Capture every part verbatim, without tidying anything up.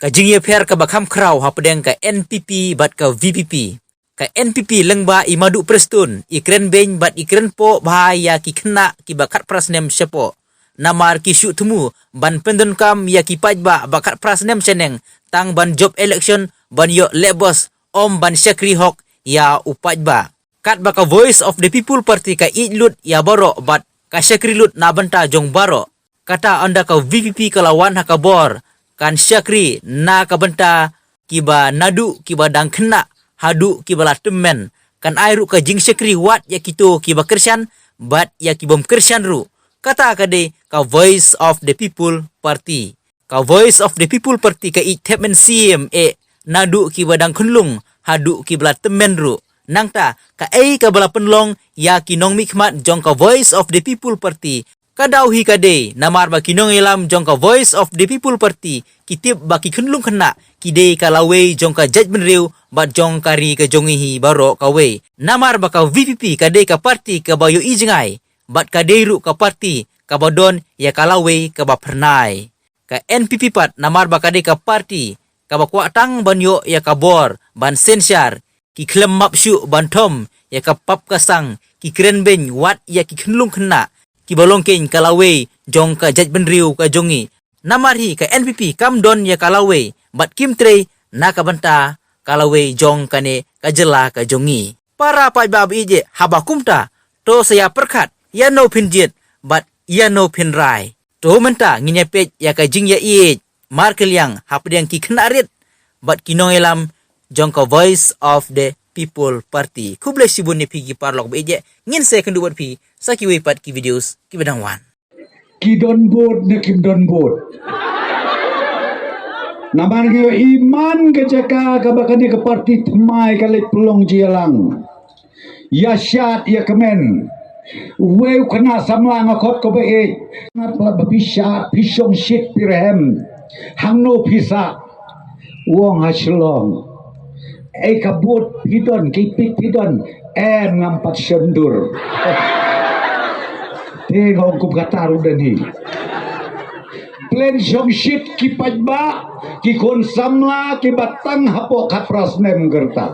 Ka jingïapher kaba kham khraw hapdeng ka N P P bad ka V P P. Ka N P P lyngba i Madu Prestone i kren beiñ bad i kren poh bha ïa ki khynnah kiba khatphra snem shapoh. Namar ki shu thmu ban pyndonkam ïa ki paidbah ba khatphra snem shaneng tang ban jop election ban ïoh lehbos, ym ban shakri hok ïa u paidbah. Katba ka Voice of the People Party ka ïeit lut ïa baroh bad ka shakri lut na bynta jong baroh. Kata ynda ka V P P ka la wan ha ka bor, kan shakri na ka bynta kiba naduh kiba dang khynnah haduh kiba la tymmen, kan ai ruh ka jingshakri wat ïa kito kiba kyrshan bad ïa kibym kyrshan ruh. Kata ka dei ka Voice of the People Party. Ka Voice of the People Party ka ïeit thep mynsiem eh naduh kiba dang khunlung haduh kiba la tymmen ruh. Nangta kaei kaba la pynlong ïa ki nongmihkhmat jong ka Voice of the People Party? Ka daw hi ka dei namar ba ki nongïalam jong ka Voice of the People Party ki tip ba ki khunlung khynnah ki dei ka lawei jong ka jaitbynriew bad jong ka ri ka jong ngi hi baroh kawei. Namar ba ka V P P ka dei ka party kaba ïohi jngai bad ka dei ruh ka party kaba don ïa ka lawei kaba phyrnai. Ka N P P pat namar ba ka dei ka party kaba kwah tang ban ïoh ïa ka bor ban synshar, ki khlem map shuh ban thom ïa ka pap ka sang, ki kren beiñ wat ïa ki khunlung khynnah kiba long keiñ ka lawei jong ka jaitbynriew ka jong ngi. Namar hi ka N P P kam don ïa ka lawei bad kim trei na ka bynta ka lawei jong kane ka jylla ka jong ngi. Para paidbah ba ïeit, haba kumta to sa ïa pyrkhat ïa no phin jied bad ïa no phin rai. To mynta ngin ïa peit ïa ka jingïaieit markylliang hapdeng ki khynnah rit bad ki nongïalam jong ka Voice of the People Party. Khublei shibun ïa phi ki paralok ba ïeit, ngin sa ïakynduh bad phi sa kiwei pat ki videos kiba dang wan. Ki don vote ne kim don vote? Namar ngi ïohi man ka jaka kaba kane ka party thymmai ka leit pynlong jingïalang. Ïa shad ïa kmen. Uwei u khynnah samla nga khot ko ba ïeit. Nga ba phi shad, phi shong shit, phi rhem. Hangno phi sah? U ong ha Shillong. Ei ka vote phi don, ki pik phi don? Em, ngam pat shon dur. Te nga ong kum kata ruh don hi. Plen shong shit ki paidbah, ki khun samla kiba tang hapoh khatphra snem ka rta.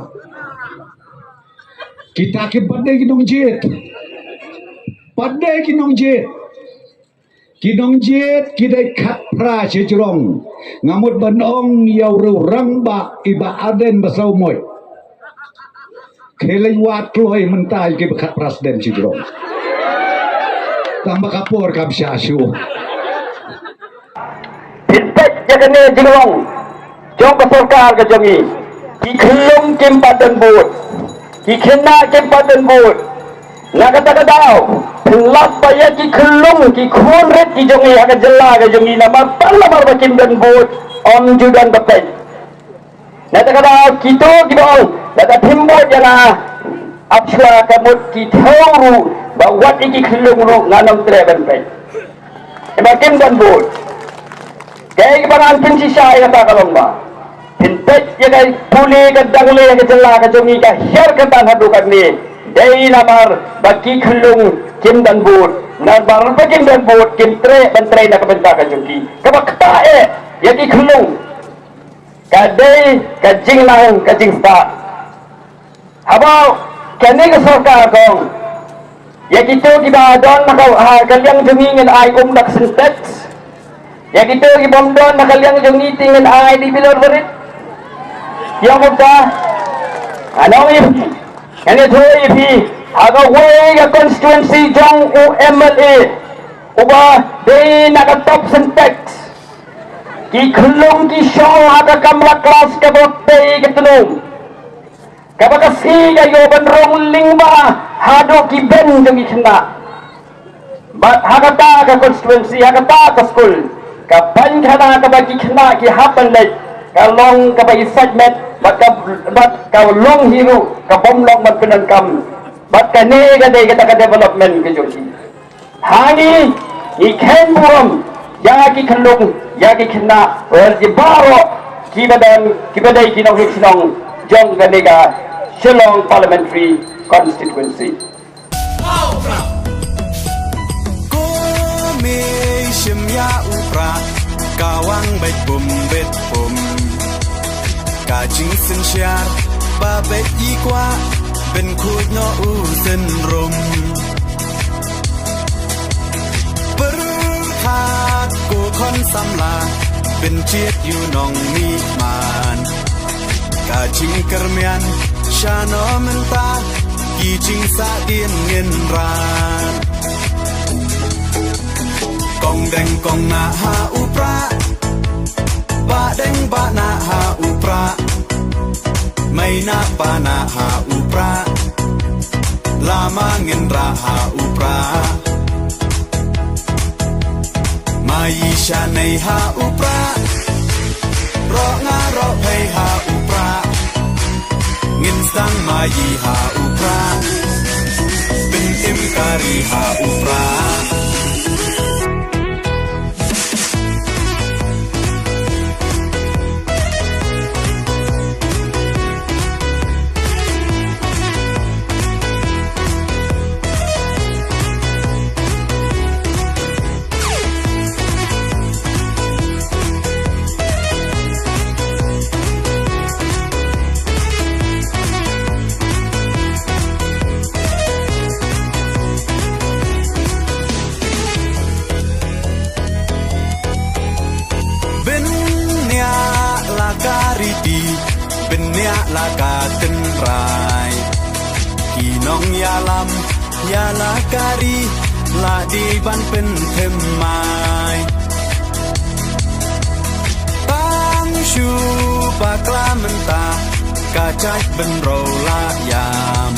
Kita kim pat dei ki nongjied. Pat dei ki nongjied. Ki nongjied ki dei khatphra shajrong. Nga mut ban ong ïa u rangbah i Bah Ardent Basaiawmoit, khie leit wad kloi mynta ïa kiba khatphra snem shajrong. Tang ba ka por kam shah shuh. Pynpeit ïa kane jinglong jong ka sorkar ka jong ngi. Ki khyllung kim pat don vote, ki khynnah kim pat don vote. Na kata ka daw, pynlap ba ïa ki khyllung ki khun rit ki jong ngi ha ka jylla ka jong ngi namar tang namar ba kim don vote, ym ju don ba peit. Na kata ka daw kito kiba ong lada phim vote ïa nga, ap shuwa ka mut ki thew ruh ba wat ïa ki khyllung ruh ngan ym treh ban peit. Ba kim don vote. Kaei kaba ngan pynshisha ïa kata ka long ba pynpeit ïa ka pule ka dang leh ka jylla ka jong ngi ka hiar ka tan haduh katne. Dei namar ba ki khyllung kim don vote. Namar ba kim don vote kim treh ban trei na ka bynta ka jong ki. Kaba ktah eh ïa ki khyllung ka dei ka jingnang ka jingstad. Haba kane ka sorkar ka ong ïa kito kiba don ha ka, ha ka liang jong ngi ngin ai um da ka Sintex. Ïa kito kibym don ha ka liang jong ngi te ngin ai da bilor barit. Ïa kumta, ano ïa phi, ano ïa phi, ha kawei ka constituency jong u M L A uba dei na ka top Sintex. Ki khyllung ki shong ha ka kamra klas kaba pei ka tnum. Kaba ka sngi ka ïoh ban rung lyngba haduh ki bench jong ki khynnah. Bad ha kata ka constituency, ha kata ka skul, ka paikhana kaba ki khynnah ki hap ban leit ka long kaba i sait met, bad ka, bad ka long hi ruh kabym long ban pyndonkam. Bad kane ka dei kata ka development ka jong ki. Ha ngi, ngi kheiñ burom ïa ki khyllung, ïa ki khynnah, ïa ki baroh kiba don, kiba dei ki nongshong shnong jong kane ka Shillong Parliamentary Constituency. Ko mei shim ïa u prah, ka wang beit pum beit pum. Ka jingsynshar ba beit i kwah, pynkhuid noh u synrum. Pyrkhat ko khon samla, pynjied ïa u nongmihman. Ka jingkyrmen shano mynta, ki jingsahdien ngin ran. Kong deng kong nah ha u prah, bah deng bah nah ha u prah, mei nah pa nah ha u prah, lama ngin rah ha u prah. Maï shanei ha u prah, roh nga roh phei ha u prah, ngin sdang maï ha u prah, pyntim kari ha u prah. Bniah la ka riti, bniah la ka tynrai. Ki nongïalam ïa la ka ri, la dei ban pynthymmai. Tang shu bakla mynta, ka jait bynriew la ïam.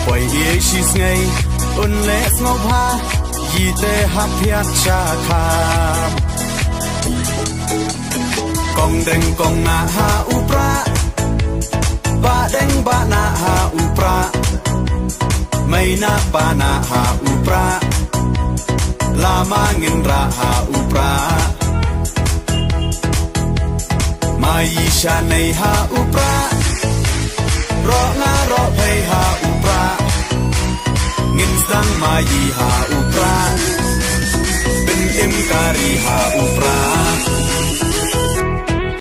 Poi ei shi sngi, un leh sngewbha, ïa te hap ïa sha kham. Kong deng kong nah ha u prah, bah deng bah nah ha u prah, mei nah pa nah ha u prah, lama ngin rah ha u prah. Maï shanei ha u prah, roh nga roh phei ha u prah, ngin sdang maï ha u prah, pyntim kari ha u prah.